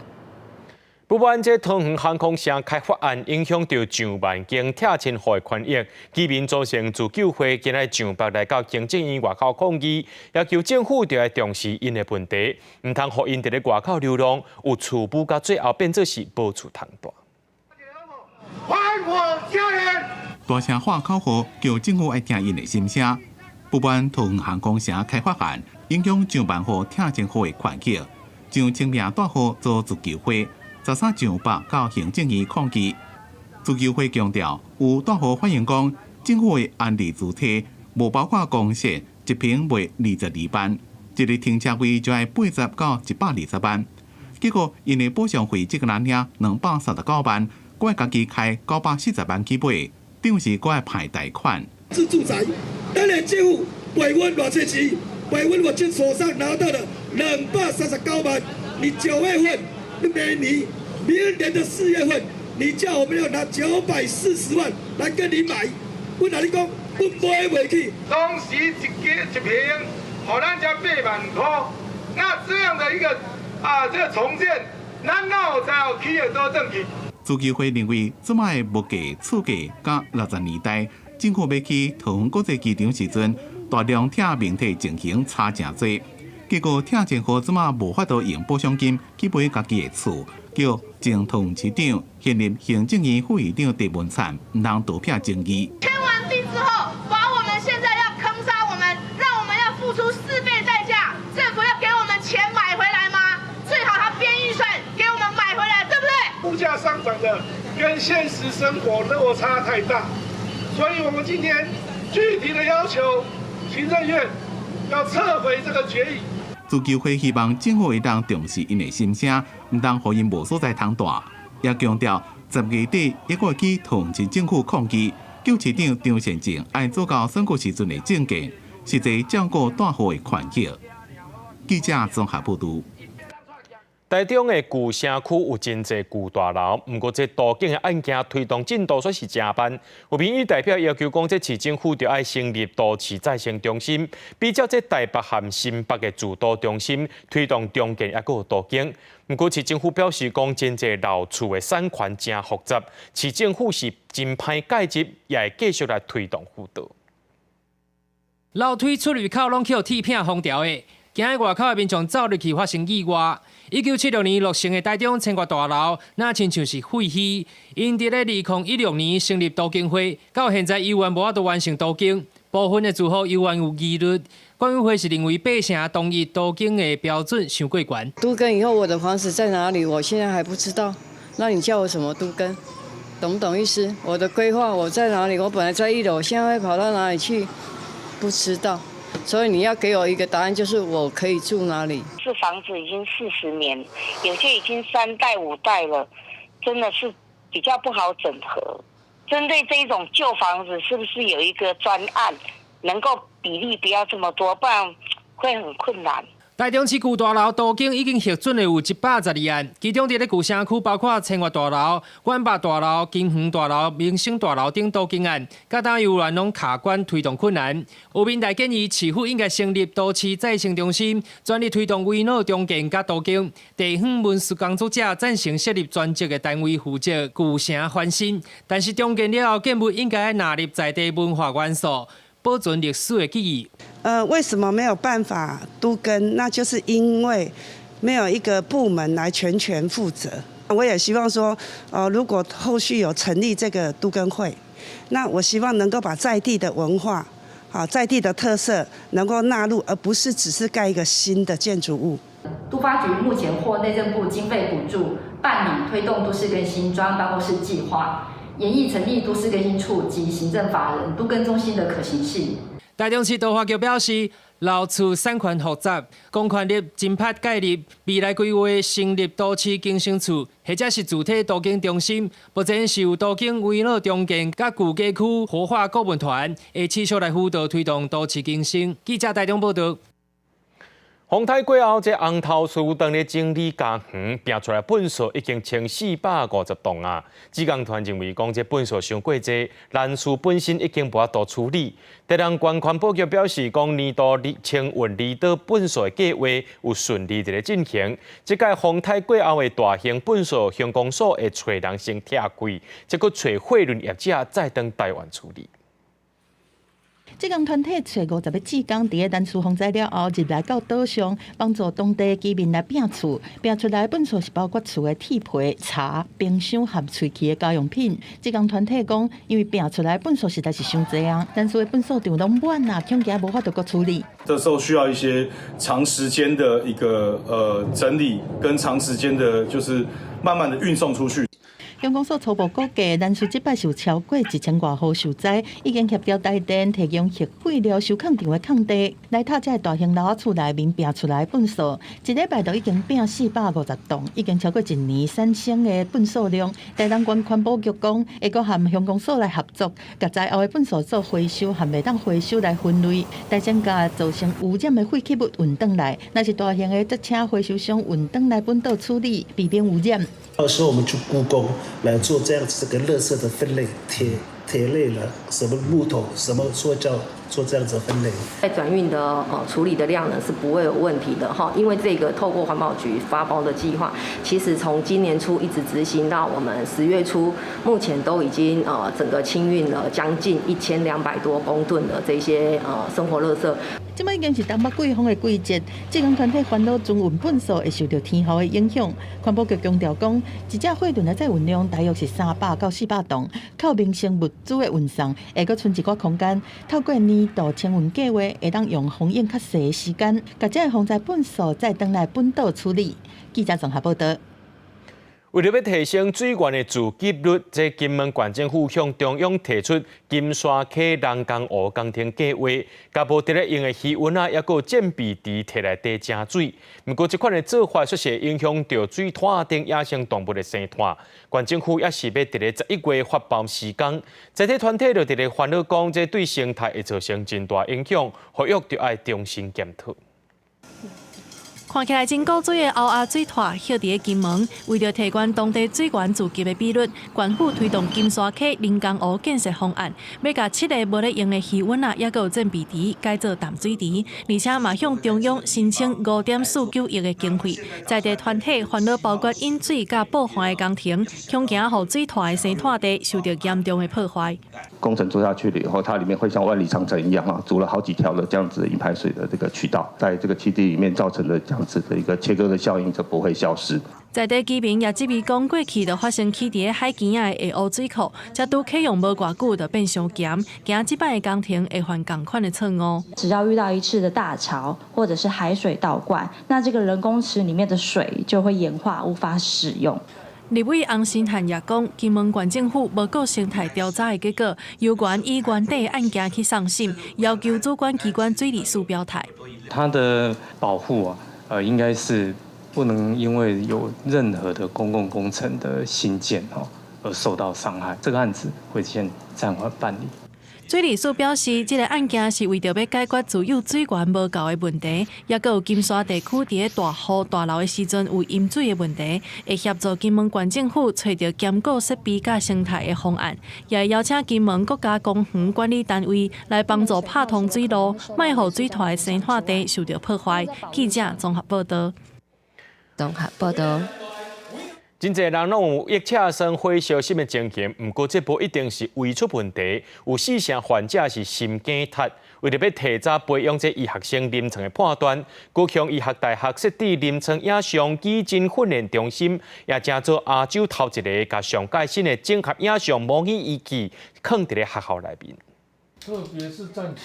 不過，這桃園航空城開發案影響著上萬間拆遷戶的權益，居民組成自救會今日上北來到行政院外口抗議，要求政府著愛重視𪜶的問題，毋通予𪜶佇咧外口流浪，有厝母到最後變做是無厝通蹛。還我家園！大聲喊口號，叫政府愛聽𪜶的心聲。不滿桃園航空城開發案影響上萬戶拆遷戶的權益，上千名大戶組自救會。13上北到行政院抗議，自救會強調，有大戶反映講，政府的安置主體無包括公設，一坪賣22萬，一個停車位就愛80到120萬。結果𪜶的補償費這個人領239萬，閣愛家己開940萬去買，等於是閣愛派貸款。是住宅，當然政府賠阮偌濟錢，賠阮我這手上拿到了239萬，你9月份。你每年明年的4月份，你叫我們要拿940萬來跟你買，我哪裡講，我買袂起。當時一間一坪，予咱才8萬塊，那這樣的一個啊，這個重建，咱哪有才有起會倒轉去？自救會認為，這擺的物價、厝價，佮60年代政府欲起桃園國際機場時陣，大量拆明體情形差誠濟。結果拆遷戶這馬無法度用補償金去買家己的厝，叫前桃園市長、現任行政院副院長鄭文燦毋通逃避爭議。簽完地之後，把我們現在要坑殺我們，讓我們要付出4倍代價。政府要給我們錢買回來嗎？最好他編預算給我們買回來，對不對？物價上漲的跟現實生活落差太大，所以我們今天具體的要求，行政院要撤回這個決議。自救會希望政府會當重視𪜶的心聲，毋通予𪜶無所在通蹛。也強調10月底猶閣會去桃園市政府抗議，叫市長張善政愛做到選舉時陣的政見，實際照顧大戶的權益。記者綜合報導。台中的舊城區有真濟舊大樓，毋過這都更的案件推動進度煞是誠慢。有民意代表要求講，這市政府著愛成立都市再生中心，比照這台北和新北的住都中心推動重建，抑閣有都更。毋過市政府表示講，真濟老厝的產權誠複雜，市政府是真歹介入，也會繼續來推動輔導。樓梯出入口攏予鐵片封牢的。驚外口的民眾走入去發生意外。1976年落成的台中千越大樓，若親像是廢墟。𪜶佇咧2016年成立都更會，到現在猶原無法度完成都更。部分的住戶猶原有疑慮，管委會是認為百城同意都更的標準傷過懸。都更以後我的房子在哪裡？我現在還不知道。那你叫我什麼都更？懂不懂意思？我的規劃我在哪裡？我本來在一樓，現在會跑到哪裡去？不知道。所以你要給我一個答案，就是我可以住哪裡？這房子已經40年，有些已經三代五代了，真的是比較不好整合。針對這一種舊房子，是不是有一個專案，能夠比例不要這麼多，不然會很困難。台中市舊大樓都更已經核准的有112案，其中佇咧舊城區包括千越大樓、遠北大樓、金園大樓、民生大樓等都更案，佮當猶原攏卡關推動困難。有民代建議市府應該成立都市再生中心，專力推動危老重建佮都更。地方文史工作者贊成設立專職的單位負責舊城翻新，但是重建了後建物應該納入在地文化元素。保存歷史的記憶。為什麼沒有辦法都更？那就是因為沒有一個部門來全權負責。我也希望說，如果後續有成立這個都更會，那我希望能夠把在地的文化、啊在地的特色能夠納入，而不是只是蓋一個新的建築物。都發局目前獲內政部經費補助辦理推動都市更新專案辦公室計劃，研議成立都市更新處及行政法人都更中心的可行性。台中市都發局表示，老厝產權複雜，公權力真歹介入，未來規劃成立都市更新處，或者是主體都更中心。目前是由都更危老重建佮舊街區活化顧問團，會持續來輔導推動都市更新。記者台中報道。風颱過後，這紅頭厝當咧整理家園，拚出來糞埽已經1450噸啊！志工團認為講，這糞埽傷過濟，蘭嶼本身已經無法度處理。台南縣環保局表示，講年度清運離島糞埽的計劃有順利佇咧進行。這屆風颱過後的大型糞埽鄉公所會揣人先拆開，這閣揣貨輪業者再轉台灣處理。志工團體揣50個志工，佇咧蘭嶼風災了後，入來到島上，幫助當地居民來拚厝，拚出來糞埽是包括厝的鐵皮、柴、冰箱和喙齒的家用品。志工團體講，因為拚出來糞埽實在是傷濟啊，蘭嶼的糞埽場攏滿啊，恐驚無法度閣處理。這時候需要一些長時間的一個整理，跟長時間的，就是慢慢的運送出去。鄉公所初步估計，蘭嶼這擺是有超過1000外戶受災，已經協調台電提供核廢料收囥場的空地，來拆這个大型樓仔厝內面拚出來糞埽，一禮拜就已經拚450噸，已經超過一年產生的糞埽量。台南縣環保局講，會閣和鄉公所來合作，共災後的糞埽做回收，和袂當回收來分類，代先共造成污染的廢棄物運轉來，若是大型的則請回收商運轉來本島處理，避免污染。到時候我們去故宮來做這樣子這個垃圾的分類，鐵類了，什麼木頭，什麼塑膠，做這樣子的分類。在轉運的處理的量呢是不會有問題的哈，因為這個透過環保局發包的計劃，其實從今年初一直執行到我們10月初，目前都已經整個清運了將近1200多公噸的這些生活垃圾。這擺已經是東北季風的季節，志工團體煩惱轉運糞埽會受著天候的影響。環保局強調講，一隻貨輪的載運量大約是300到400噸，靠民生物資的運送，會閣剩一寡空間。透過年度清運計劃，會當用風湧較細的時間，共這个風災糞埽再轉來本島處理。記者綜合報道。為著欲提升水源的自給率，這金門縣政府向中央提出金沙溪人工湖工程計劃，共無佇咧用的魚塭啊，抑閣有戰備池提來貯井水。毋過，這款的做法卻是會影響著水湠頂野生動物的生態。縣政府也是欲佇咧11月發包施工，在地團體就佇咧煩惱講，這對生態會造成真大影響，呼籲著愛重新檢討。看起來真古錐的歐亞水湠，歇佇咧金門，為著提懸當地水源自給的比率，縣府推動金沙溪人工湖建設方案，欲共七個無咧用的魚塭啊，抑閣有戰備池改做淡水池，而且嘛向中央申請5.49億的經費。在地團體煩惱包括引水佮補岸的工程，恐驚予水湠的生態地受著嚴重的破壞。工程做下去了以後，它裡面會像萬里長城一樣啊，築了好幾條的這樣子引排水的這個渠道，在這個棲地裡面造成的這樣子的一個切割的效應就不會消失。在地居民也質疑講，過去就發生起佇咧海墘仔的下湖水庫，才拄啟用無偌久就變傷鹹，驚這擺的工程會犯仝款的錯誤。只要遇到一次的大潮或者是海水倒灌，那這個人工池裡面的水就會鹽化，無法使用。立委洪申翰也講，金門縣政府無顧生態調查的結果，猶原依原底案件去送審，要求主管機關水利署表態。它的保護啊，應該是不能因為有任何的公共工程的興建哦而受到傷害。這個案子會先暫緩辦理。水利署表示，這個案件是為著欲解決自有水源無夠的問題，抑閣有金沙地區佇咧大雨大澇的時陣有淹水的問題，會協助金門縣政府揣著兼顧設備佮生態的方案，也會邀請金門國家公園管理單位來幫助拍通水路，莫予水湠的生態地受著破壞。記者綜合報道。綜合報道。真濟人攏有腋車酸、火燒心的情形，毋過這無一定是胃出問題，有四成患者是心梗塞。為著欲提早培養這醫學生臨床的判斷，高雄醫學大學設置臨床影像擬真訓練中心，也成做亞洲頭一个，共上蓋新的整合影像模擬儀器囥佇咧學校內面。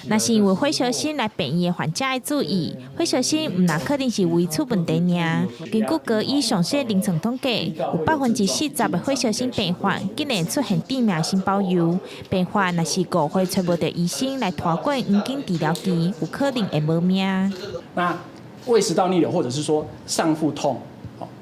若是因為火燒心來病院的患者愛注意，火燒心毋但可能是胃出問題爾。根據高醫上新臨床統計，有40%的火燒心病患竟然出現致命心包油。病患若是誤會揣無著醫生來拖過黃金治療期，有可能會無命。那胃食道逆流或者是說上腹痛，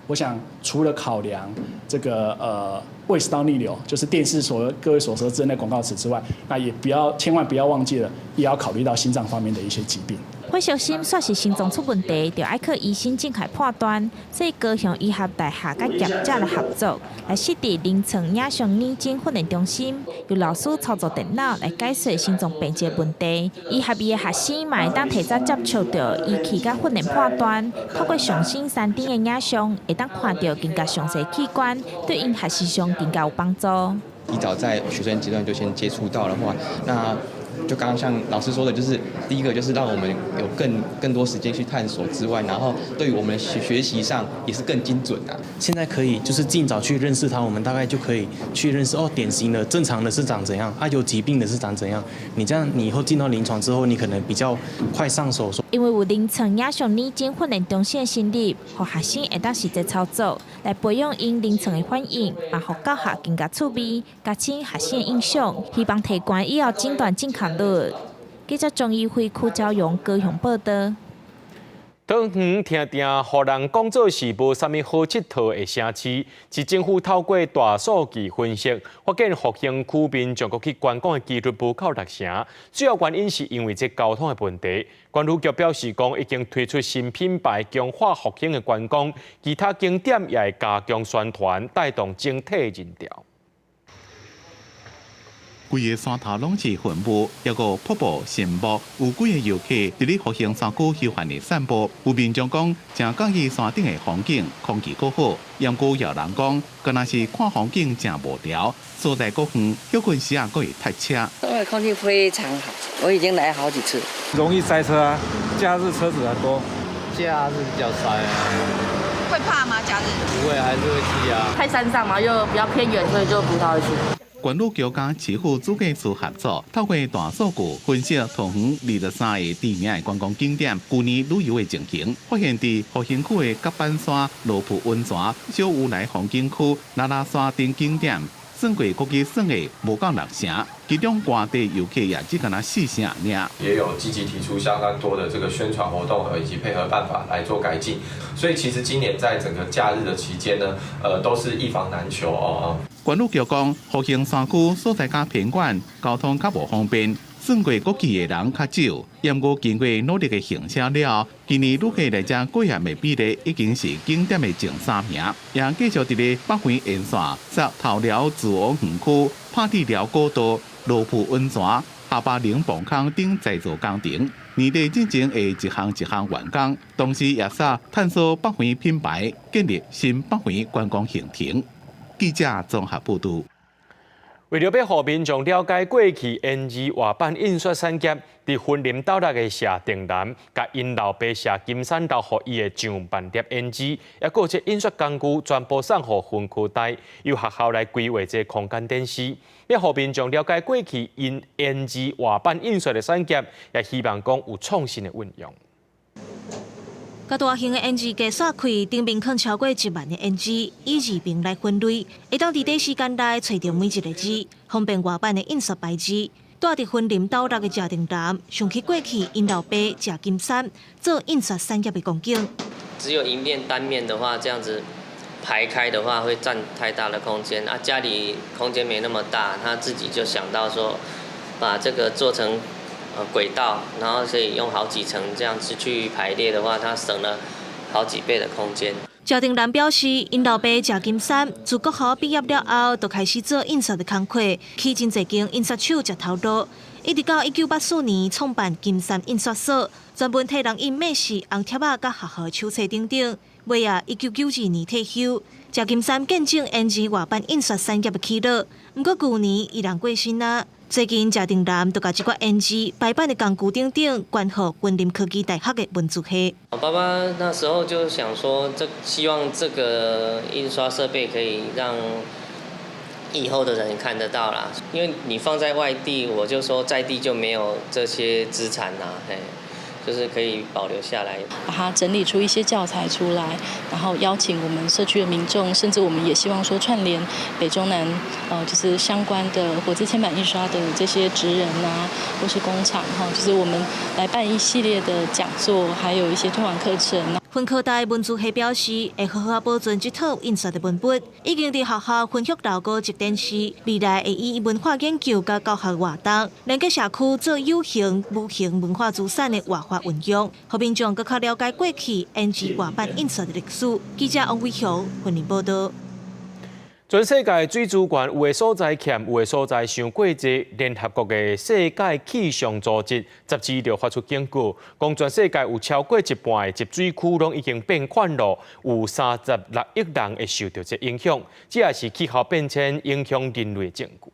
我想除了考量這個胃食道逆流，就是電視所各位所熟知的那廣告詞之外，那也不要千萬不要忘記了，也要考慮到心臟方面的一些疾病。火燒心煞是心臟出問題，就愛靠醫生正確判斷。所以高雄醫學大學佮業者來合作，來設置臨床影像擬真訓練中心，由老師操作電腦來解說心臟病這個問題。醫學院的學生嘛會當提早接觸著儀器佮訓練判斷，透過上新3D 的影像，會當看著更加詳細器官，對𪜶學習上更加有幫助。提早在學生階段就先接觸到的話，那就剛剛像老師說的，就是第一個就是讓我們有更多時間去探索之外，然後對於我們學習上也是更精準啊。現在可以就是盡早去認識它，我們大概就可以去認識哦，典型的正常的是長怎樣，啊有疾病的是長怎樣。你這樣你以後進到臨床之後，你可能比較快上手。因為有臨床影像擬真訓練中心的成立，予學生會當實際操作，來培養𪜶臨床的反應，嘛予教學更加趣味，加深學生的印象，希望提懸以後診斷正確率。記者鍾怡輝、柯昭榮高雄報導。桃園定定予人講做是無啥物好𨑨迌的城市，市政府透過大數據分析，發現復興區民眾閣去觀光的幾率無夠六成，主要原因是因為這交通的問題。觀旅局表示講，已經推出新品牌，強化復興的觀光，其他景點也會加強宣傳，帶動整體人潮。規个山頭攏是雲霧，抑閣瀑布、神木，有幾個遊客佇咧復興山區休閒的散步。有民眾講，誠佮意山頂的風景，空氣閣好。毋過也有人講，敢若是看風景誠無聊，所在閣遠，歇睏時啊閣會塞車。因為空氣非常好，我已經來好幾次。容易塞車啊，假日車子很多。假日比較塞啊。會怕嗎？假日？不會，還是會去啊。太山上嘛，又比較偏遠，所以就不太會去。觀旅局佮市府主計處合作，透過大數據分析桃園23个知名的觀光景點，舊年旅遊的情形，發現佇復興區的甲板山、羅浮溫泉、小烏來風景區、拉拉山等景點，算過國際算的無夠六成，其中外地遊客也只敢若四成爾。也有積極提出相當多的這個宣傳活動以及配合辦法來做改進，所以其實今年在整個假日的期間呢，都是一房難求哦。觀旅局講，復興山區所在較偏遠，交通較無方便，算過國際的人較少。毋過經過努力的行銷了後，今年旅客來遮過夜的比例已經是景點的前三名，也繼續佇咧北園沿線設頭寮自然園區、帕蒂寮古道、羅浮溫泉、哈巴陵磅空等再造工程，年底進前會一項一項完工，同時也煞探索北園品牌，建立新北園觀光行程。記者綜合報導。為著欲予民眾了解過去鉛字活版印刷產業，佇雲林斗六的謝定南，共𪜶老爸謝金山留予伊的上萬疊鉛字，抑閣有這印刷工具，全部送予雲科大，由學校來規劃這空間展示，欲予民眾了解過去𪜶鉛字活版印刷的產業，也希望講有創新的運用。佮大型的鉛字機刷開，頂面囥超過1萬个鉛字，以字名來分類，會當佇短時間內揣著每一个字，方便外版的印刷排字。住佇雲林斗六的謝定南，想起過去𪜶老爸謝金山做印刷產業的光景。只有一面單面的話，這樣子排開的話會佔太大的空間啊，家裡空間沒那麼大，他自己就想到說，把這個做成軌道，然後可以用好幾層這樣子去排列的話，它省了好幾倍的空間。謝定南表示，𪜶老爸謝金山自國小畢業了後，就開始做印刷的工課，起真濟間印刷廠食頭路，一直到1984年創辦金山印刷所，專門替人印馬戲、紅帖仔佮學校手冊等等。尾仔1992年退休。謝金山見證英字活版印刷產業的起落，毋過舊年伊人過身啊。最近謝定南就共這寡英字排版的工具等等，捐予雲林科技大學的文字系。我爸爸那時候就想說，這希望這個印刷設備可以讓以後的人看得到啦。因為你放在外地，我就說在地就沒有這些資產啦，嘿。就是可以保留下來，把它整理出一些教材出來，然後邀請我們社區的民眾，甚至我們也希望說串聯北中南，就是相關的活字鉛版印刷的這些職人啊，或是工廠哈，就是我們來辦一系列的講座，還有一些推廣課程。雲科大文字系表示，會好好保存這套印刷的文本，已經佇學校分享樓閣集電視，未來會以文化研究佮教學活動，連結社區做有形、無形文化資產的活化運用，予民眾閣較了解過去英字活版印刷的歷史。記者王偉雄雲林報導。全世界水資源有的所在欠，有的所在傷過濟。聯合國的世界氣象組織雜誌就發出警告，講全世界有超過一半的集水區攏已經變寬咯，有36億人會受著這影響。這也是氣候變遷影響人類的證據。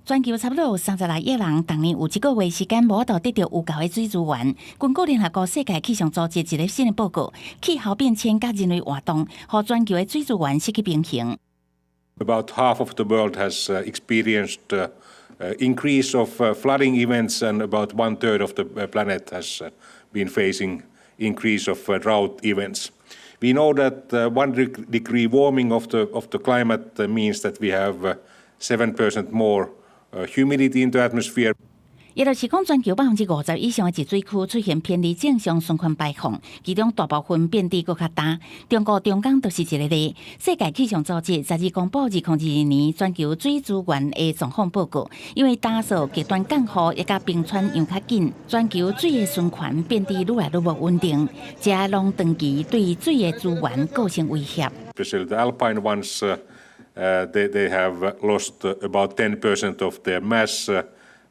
全球差不多有36億人，逐年有一個月時間無法度得著有夠的水資源。根據聯合國世界氣象組織一个新的報告，氣候變遷佮人類活動，予全球的水資源失去平衡。 About half of the world has experienced increase of flooding events, and about one third of the planet has been facing increase of drought events. We know that 1 degree warming of the climate means that we have 7% more humidity in the atmosphere. 伊就是講，全球50%以上的集水區出現偏離正常循環排放，其中大部分變得閣較焦。中國長江就是一個例。世界氣象組織十二公布2022年全球水資源的狀況報告，因為乾燥極端降雨，也佮冰川融較緊，全球水的循環變得愈來愈無穩定，這攏長期對水的資源構成威脅。 Especially the alpine ones, they have lost about 10% of their mass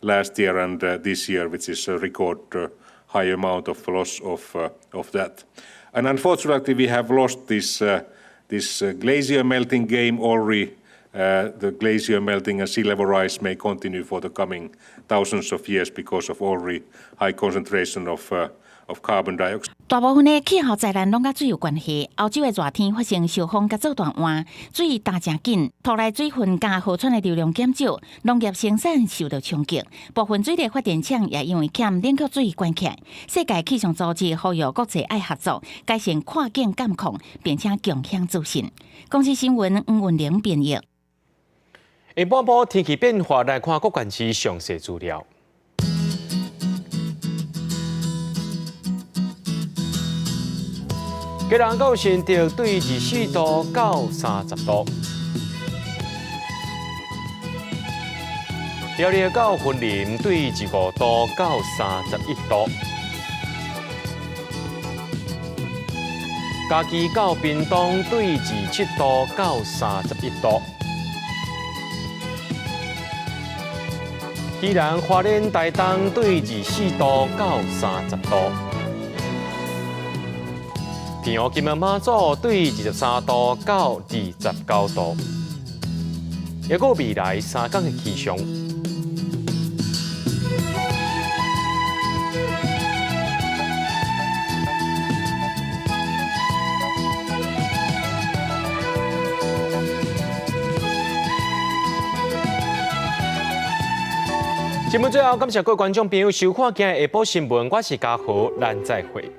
last year and this year, which is a record high amount of loss of that. And unfortunately, we have lost this glacier melting game already. The glacier melting and sea level rise may continue for the coming thousands of years because of already high concentration of carbon dioxide. 大部分的氣候災難攏佮水有關係。歐洲的熱天發生燒風佮做大旱，水焦誠緊，土內水分佮河川的流量減少，農業生產受到衝擊。部分水力發電廠也因為欠冷卻水關起來。世界氣象組織呼籲國際愛合作，改善跨境監控，並且共享資訊。公視新聞黃雲玲編譯。下半晡天氣變化，來看各縣市詳細資料。基隆到新竹對24度到30度，苗栗到雲林對25度到31度，嘉義到屏東對27度到31度，宜蘭花蓮台東對24度到30度。澎湖金門馬祖對23度到29度，抑閣未來3工的氣象。節目最後，感謝各位觀眾朋友收看今日下晡新聞，我是嘉豪，咱再會。